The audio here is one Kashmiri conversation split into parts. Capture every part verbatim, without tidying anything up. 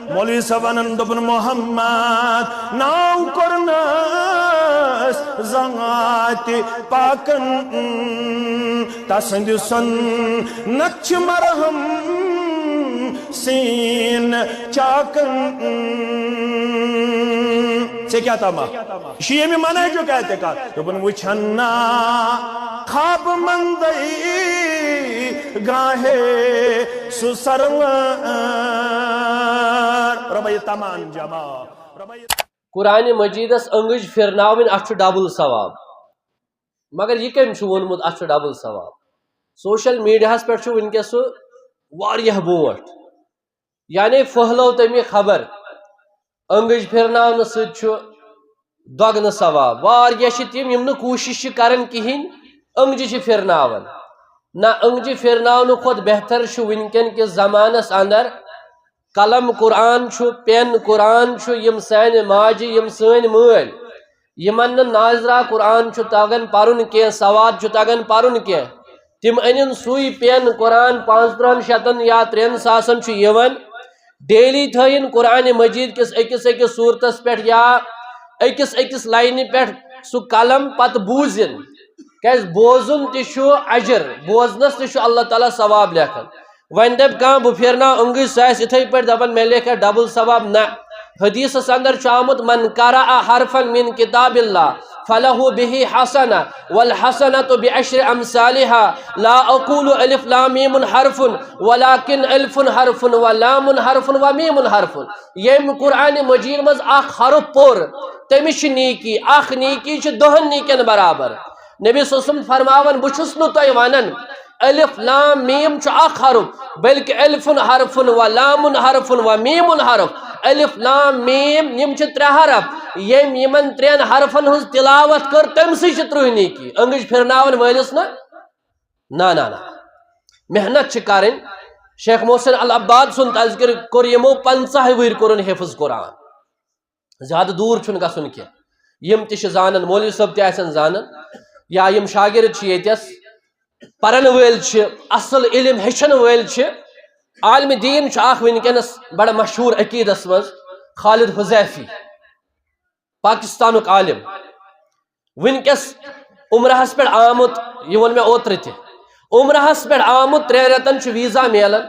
مولوی صٲب ونان، دوٚپُن، محمد ناو کوٚرنس زانٛہہ تہِ پاکن، تسٕنٛدِ سُنت چھِ مرہم سین چاکن۔ ژےٚ کیٛاہ تما؟ یہِ چھُ ییٚمہِ منہجُک اعتقاد۔ دوٚپُن، وٕچھن نا خواب مندے گاہے سُہ سرور۔ رۄبا یہِ تمان جمع۔ رۄبا یہِ قرآن مجیدس أنٛگٕج پھِرناوٕنۍ، اتھ چھُ ڈبل ثواب۔ مگر یہِ کٔمۍ چھُ ووٚنمُت اتھ چھُ ڈبل ثواب؟ سوشل میڈیاہس پٮ۪ٹھ چھُ وٕنکیٚس سُہ واریاہ برونٛٹھ، یعنی پھٔہلٲو تٔمۍ یہِ خبر۔ أنٛگٕج پھِرناونہٕ سۭتۍ چھُ دۄگنہٕ ثواب۔ واریاہ چھِ تِم، یِم نہٕ کوٗشِش چھِ کران کِہیٖنۍ، أنٛگجہِ چھِ پھِرناوان۔ نہ، أنٛگجہِ پھِرناونہٕ کھۄتہٕ بہتر چھُ وٕنکیٚن کِس زمانس اندر قلم قرآن چھُ، پین قرآن چھُ، یِم سانہِ ماجہِ، یِم سٲنۍ مٲلۍ، یِمن نہٕ ناظرہ قرآن چھُ تگان پرُن کینٛہہ، سواد چھُ تگان پرُن کینٛہہ، تِم أنِن سُے پین قرآن پانٛژترٕہن شتن یا ترٛٮ۪ن ساسن چھُ یِوان۔ ڈیلی تھٲیِن قرآن مجید کِس أکِس أکِس سورتس پٮ۪ٹھ یا أکِس أکِس لاینہِ پٮ۪ٹھ سُہ قلم، پتہٕ بوٗزِن۔ کیازِ بوزُن تہِ چھُ اجر، بوزنس تہِ چھُ اللہ تعالیٰ ثواب لیکھان۔ وۄنۍ دپہِ کانٛہہ، بہٕ پھیرناو أنٛگٕج، سُہ آسہِ یِتھے پٲٹھۍ دپان، مےٚ لیکھا ڈبل ثواب۔ نہ، حدیثس اندر چھُ آمُت، من قرأ حرفا من کتاب اللہ فلہ بہ حسنہ والحسنۃ بعشر امثالہا، لا اقول الف لام میم حرف ولکن الف حرف ولام حرف ومیم حرف۔ ییٚمۍ قرآن مجید منٛز اکھ حرف پوٚر، تٔمِس چھِ نیکی، اکھ نیکی چھِ دہن نیکین برابر۔ نبی صلی اللہ علیہ وسلم فرماوان، بہٕ چھُس نہٕ تۄہہِ ونان الف لام میم چھُ اکھ حرف، بلکہ الف حرف و لام حرف و میم حرف۔ الف لام میم، یِم چھِ ترٛےٚ حرف۔ ییٚمۍ یِمن ترٛٮ۪ن حرفن ہٕنٛز تلاوت کٔر، تٔمۍ سٕے چھِ ترٕٛہ نیکی۔ أنٛگٕج پھِرناوَن وٲلِس نہٕ۔ نہ، نہ، نہ۔ محنت چھِ کرٕنۍ۔ شیخ محسن العباد سُنٛد تذکرٕ کوٚر یِمو، پنٛژاہ ؤرۍ کوٚرُن حفظ قرآن۔ زیادٕ دوٗر چھُنہٕ گژھُن کینٛہہ۔ یِم تہِ چھِ زانان، مولوی صٲب تہِ آسن زانان، یا یِم شاگرد چھِ ییٚتٮ۪س پرن وٲلۍ چھِ، اصل علم ہیٚچھن وٲلۍ چھِ۔ عالمِ دیٖن چھُ اکھ وٕنکیٚنس بڑٕ مشہوٗر عقیٖدس منٛز، خالد حذیفی، پاکستانُک عالم، وٕنکیٚس عمرہس پٮ۪ٹھ آمُت، یہِ ووٚن مےٚ اوترٕ تہِ، عمرہس پٮ۪ٹھ آمُت، ترٛٮ۪ن رٮ۪تن چھُ ویزا میلان۔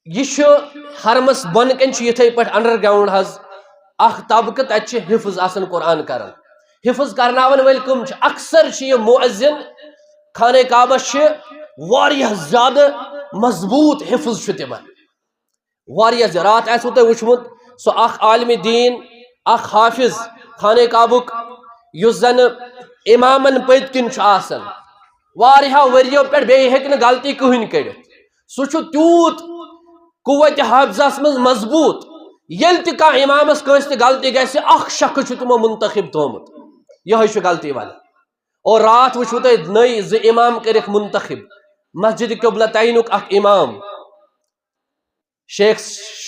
یہِ چھُ حرمس بۄنہٕ کنہِ چھُ یِتھے پٲٹھۍ انڈر گراؤنڈ حظ اکھ طبقہٕ، تتہِ چھِ حفظ آسان قرآن کران۔ حفظ کرناون وٲلۍ کٕم چھِ؟ اکثر چھِ یہِ مؤذن، خانہ کعبس چھِ واریاہ زیادٕ مضبوط حفظ چھُ تِمن۔ واریاہ زِ-، راتھ آسِوٕ تۄہہِ وُچھمُت، سُہ اکھ عالمِ دیٖن، اکھ حافظ خانہ کعبُک، یُس زن امامن پٔتۍ کِنۍ چھُ آسان، واریاہو ؤرۍیو پٮ۪ٹھ، بیٚیہِ ہیٚکہِ نہٕ غلطی کٕہٕنۍ کٔڑِتھ۔ سُہ چھُ تیوٗت قوت حافظس منٛز مضبوٗط، ییٚلہِ تہِ کانٛہہ امامس کٲنٛسہِ تہِ غلطی گژھِ، اکھ شخص چھُ تِمو منتخب تھوٚومُت، یِہوٚے چھُ غلطی والان۔ اور راتھ وٕچھوٕ تۄہہِ نٔے زٕ امام کٔرِکھ منتخب، مسجد قبلہ تعینُک اکھ امام، شیخ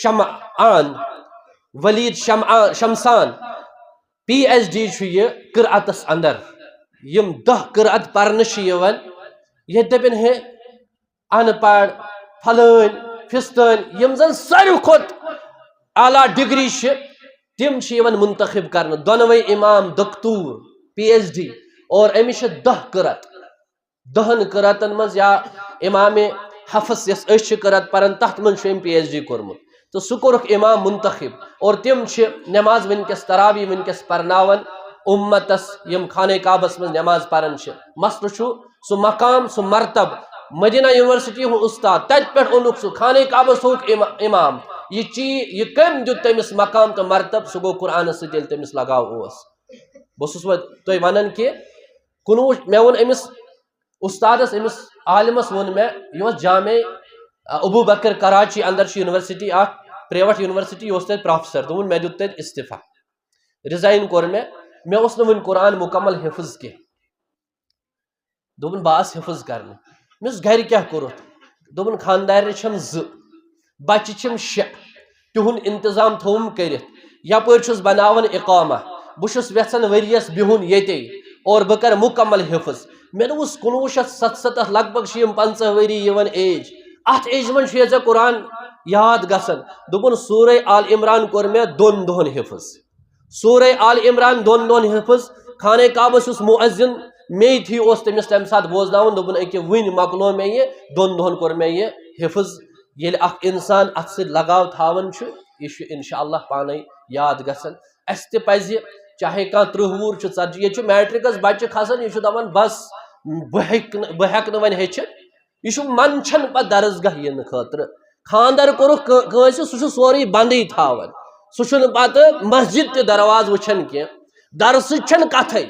شمعان، ولید شمعان، شمسان، پی ایچ ڈی چھُ یہِ قرأتس اندر۔ یِم دَہ قرأت پرنہٕ چھِ یِوان، ییٚتہِ دٔپِن ہے، ان پڑھ، پھلٲنۍ، فستٲنۍ، یِم زن ساروی کھۄتہٕ اعلیٰ ڈگری چھِ، تِم چھِ یِوان منتخب کرنہٕ۔ دۄنوَے امام دکتور، پی ایچ ڈی، اور أمِس چھِ دَہ قرأت۔ دہن قرأتن منٛز یا امام حفص یس أسۍ چھِ قرأت پران، تتھ منٛز چھُ أمۍ پی ایچ ڈی کوٚرمُت۔ تہٕ سُہ کوٚرُکھ امام منتخب، اور تِم چھِ نماز وٕنکیٚس، تراویح وٕنکیٚس پرناوان امتس، یِم خانہ کعبس منٛز نماز پران چھِ۔ مسلہٕ چھُ سُہ مقام، سُہ مرتب، مدینہ یونیورسٹی ہُنٛد استاد، تتہِ پٮ۪ٹھ اوٚنُکھ سُہ خانہ کعبس تھوٚوُکھ اما-، امام۔ یہِ چی-، یہِ کٔمۍ دیُت تٔمِس مقام تہٕ مرتب؟ سُہ گوٚو قرآنس سۭتۍ، ییٚلہِ تٔمِس لگاو اوس۔ بہٕ اوسُس وۄنۍ تۄہہِ ونان کہِ کُنوُہ، مےٚ ووٚن أمِس استادس، أمِس عالمس ووٚن مےٚ، یہِ اوس جامع ابو بکر کراچی اندر چھِ یونیورسٹی اکھ، پریویٹ یونیورسٹی، یہِ اوس تتہِ پروفیسر، دوٚپُن مےٚ دیُت تتہِ استعفیٰ، رِزاین کوٚر مےٚ، مےٚ اوس نہٕ وُنہِ قرآن مکمل حفظ کینٛہہ۔ دوٚپُن بہٕ آس حفظ کرنہِ۔ مےٚ اوس گرِ کیٛاہ کوٚرُتھ؟ دوٚپُن خاندارنہِ چھم زٕ، بچہِ چھِم شےٚ، تِہُنٛد انتظام تھوٚوُم کٔرِتھ۔ یپٲرۍ چھُس بناوان اقامہ، بہٕ چھُس یژھان ؤریس بِہُن ییٚتے اور بہٕ کرٕ مکمل حفظ۔ مےٚ دوٚپُس کُنوُہ شیٚتھ ستستھ، لگ بگ چھِ یِم پنٛژاہ ؤری یِوان ایج، اتھ ایجہِ منٛز چھُ یہِ ژےٚ قرآن یاد گژھان۔ دوٚپُن، سورہ آل عمران کوٚر مےٚ دۄن دۄہن حفظ۔ سورہ آل عمران دۄن دۄہن حفظ۔ خانہ کعبس یُس مؤذن میٚیہِ تھی اوس تٔمِس تَمہِ ساتہٕ بوزناوُن، دوٚپُن، أکہِ وٕنۍ مۄکلو مےٚ یہِ، دۄن دۄہن کوٚر مےٚ یہِ حفظ۔ ییٚلہِ اکھ انسان اتھ سۭتۍ لگاو تھاوان چھُ، یہِ چھُ انشاء اللہ پانے یاد گژھان۔ اسہِ تہِ پزِ، چاہے کانٛہہ ترٕٛہ وُہُر چھُ، ژتجی، ییٚتہِ چھُ میٹرکس بچہِ کھسان، یہِ چھُ دپان، بس، بہٕ ہیٚکہٕ نہٕ، بہٕ ہٮ۪کہٕ نہٕ وۄنۍ ہیٚچھِتھ۔ یہِ چھُ منٛدچھان پتہٕ درسگاہ یِنہٕ خٲطرٕ۔ خانٛدر کوٚرُکھ کٲ-، کٲنٛسہِ، سُہ چھُ سورُے بندٕے تھاوان۔ سُہ چھُنہٕ پتہٕ مسجد تہِ دروازٕ وٕچھان کینٛہہ۔ درسٕچ چھَنہٕ کتھے۔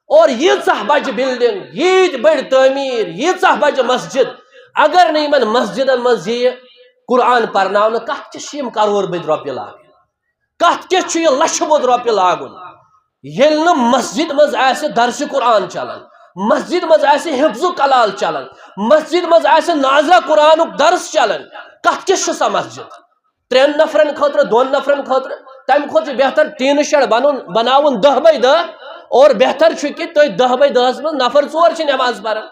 اور ییٖژاہ بجہِ بلڈنگ، ییٖتۍ بٔڑۍ تعمیٖر، ییٖژاہ بجہِ مسجد، اگر نہٕ یِمن مسجدن منٛز یِیہِ قرآن پرناونہٕ، کتھ کِژھ چھِ یِم کرور بٔدۍ رۄپیہِ لاگٕنۍ؟ کتھ کِژھ چھُ یہِ لچھِ بوٚد رۄپیہِ لاگُن؟ ییٚلہِ نہٕ مسجد منٛز آسہِ درسِ قرآن چلان، مسجد منٛز آسہِ حفظ کلال چلان، مسجد منٛز آسہِ نازلہ قرآنُک درس چلان، کتھ کِژھ چھِ سۄ مسجد؟ ترٛٮ۪ن نفرن خٲطرٕ، دۄن نفرن خٲطرٕ، تمہِ کھۄتہٕ چھُ بہتر ٹیٖنہٕ شڈ بنُن، بناوُن دَہ بے دَہ، اور بہتر چھُ کہِ تُہۍ دَہ بے دَہس منٛز نفر ژور چھِ نماز پران،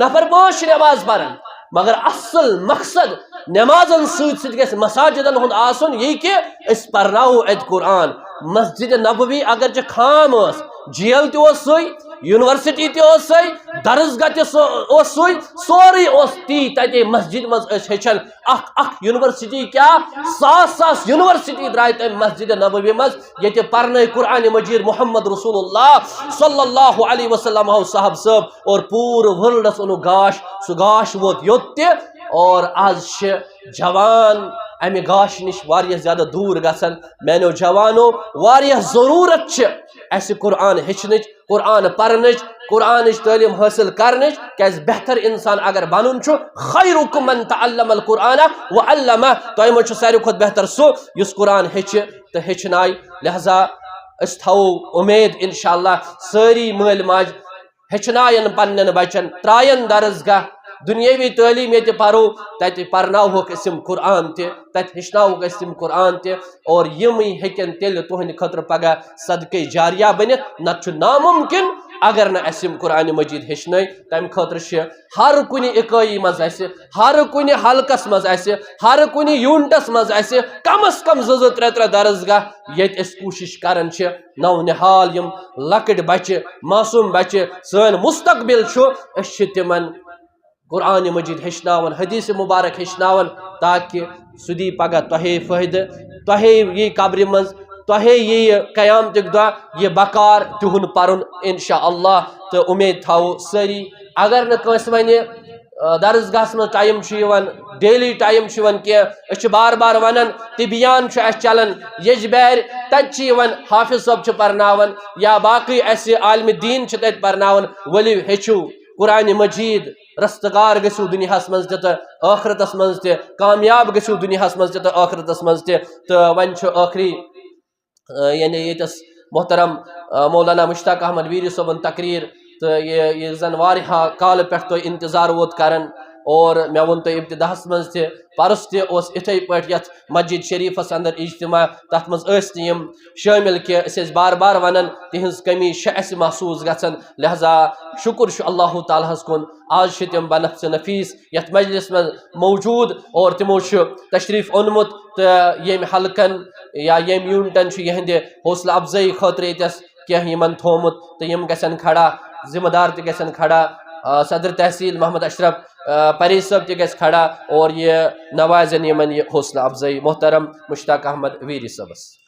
نفر پانٛژھ چھِ نماز پران، مگر اصل مقصد نمازن سۭتۍ سۭتۍ گژھِ مساجدن ہُنٛد آسُن یہِ کہِ أسۍ پرناوو اتہِ قرآن۔ مسجد نبوی اگرچہِ خام ٲس، جیل تہِ اوس سُے، یونیورسٹی تہِ اوس سُے، درسگاہ تہِ سُہ اوس سُے، سورُے اوس تی تتے مسجد منٛز ٲسۍ ہیٚچھان۔ اکھ اکھ یونیورسٹی کیٛاہ، ساس ساس یونیورسٹی درٛاے تمہِ مسجد نبوی منٛز، ییٚتہِ پرنٲے قرآن مجید محمد رسول اللہ صلی اللہ علیہ وسلم ہو صاحب صٲب اور پوٗرٕ ورلڈس اوٚنُکھ گاش۔ سُہ گاش ووت یوٚت تہِ اور آز چھِ جوان امہِ گاشہِ نِش واریاہ زیادٕ دوٗر گژھان۔ میانیو جوانو، واریاہ ضروٗرت چھِ اسہِ قرآن ہیٚچھنٕچ، قرآن پرنٕچ، قرآنٕچ تعلیٖم حٲصِل کرنٕچ، کیازِ بہتر انسان اگر بنُن چھُ، خیرکم من تعلم القرآن و علمہ، تۄہہِ منٛز چھُ ساروی کھۄتہٕ بہتر سُہ یُس قرآن ہیٚچھِ تہٕ ہیٚچھنایہِ۔ لہذا أسۍ تھاوو اُمید انشاءاللہ سٲری مٲلۍ ماجہِ ہیٚچھناین پننٮ۪ن بچن، تراین درسگاہ، دُنیٲوی تعلیٖم ییٚتہِ پرو، تتہِ پرناوہوکھ أسۍ یِم قرآن تہِ، تتہِ ہیٚچھناوہوکھ أسۍ یِم قرآن تہِ، اور یِمٕے ہیٚکن تیٚلہِ تُہنٛدِ خٲطرٕ پگاہ صدقے جاریہ بٔنِتھ، نتہٕ چھُ ناممکن اگر نہٕ اسہِ یِم قرآن مجید ہیٚچھنٲے۔ تمہِ خٲطرٕ چھِ ہر کُنہِ اِکٲیی منٛز اسہِ، ہر کُنہِ حلقس منٛز اسہِ، ہر کُنہِ یوٗنٹس منٛز اسہِ کم از کم زٕ زٕ ترٛےٚ ترٛےٚ درسگاہ، ییٚتہِ أسۍ کوٗشش کران چھِ نو نہال یِم لۄکٕٹۍ بچہِ، معصوم بچہِ، سٲنۍ مستقبل چھُ، أسۍ چھِ تِمن قرآن مجید ہیٚچھناوان، حدیث مبارک ہیٚچھناوان، تاکہ سُہ دی پگاہ تۄہے فٲیدٕ، تۄہے یی قبرِ منٛز، تۄہے یی قیامتُک دۄہ، یہِ بکار تِہُنٛد پرُن انشاءاللہ۔ تہٕ اُمید تھاوو سٲری، اگر نہٕ کٲنٛسہِ وَنہِ، آ، درسگاہس منٛز ٹایم چھُ یِوان، ڈیلی ٹایم چھُ یِوان کینٛہہ، أسۍ چھِ بار بار ونان، تبیان چھُ اَسہِ چلان یجبارِ، تتہِ چھِ یِوان حافظ صٲب چھُ پرناوان یا باقٕے اَسہِ عالمِ دیٖن چھِ تتہِ پرناوان، ؤلِو ہیٚچھِو قرآن مجید، رستگار گٔژھِو دُنیاہس منٛز تہِ تہٕ ٲخرتس منٛز تہِ، کامیاب گٔژھِو دُنیاہس منٛز تہِ تہٕ ٲخرتس منٛز تہِ۔ تہٕ وۄنۍ چھُ ٲخری، آ، یعنی ییٚتٮ۪س محترم، آ، مولانا مشتاق احمد ویری صٲبن تقریر تہٕ یہِ، یہِ زن واریاہ کالہٕ پٮ۪ٹھ تۄہہِ انتظار ووت کران، اور مےٚ ووٚن تۄہہِ ابتداہس منٛز تہِ، پرُس تہِ اوس اِتھے پٲٹھۍ یتھ مسجد شریفس اندر اجتماع، تتھ منٛز ٲسۍ نہٕ یِم شٲمِل کینٛہہ۔ أسۍ ٲسۍ بار بار ونان، تِہنٛز کمی چھِ اسہِ محسوٗس گژھان، لہذا شُکر چھُ اللہ تعالیٰ ہس کُن، آز چھِ تِم بنفس نفیس یتھ مجلس منٛز موجود اور تِمو چھُ تشریف اوٚنمُت، تہٕ ییٚمہِ حلقن یا ییٚمہِ یوٗنٹن چھُ یِہنٛدِ حوصلہٕ افزٲیی خٲطرٕ ییٚتٮ۪س کینٛہہ یِمن تھوٚومُت، تہٕ یِم گژھن کھڑا، ذمہ دار تہِ گژھن کھڑا، آ، صدر تحصیل محمد اشرف، آ، پریش صٲب تہِ گژھِ کھڑا، اور یہِ نوازن یِمن یہِ حوصلہٕ افزٲیی محترم مشتاق احمد ویری صٲبس۔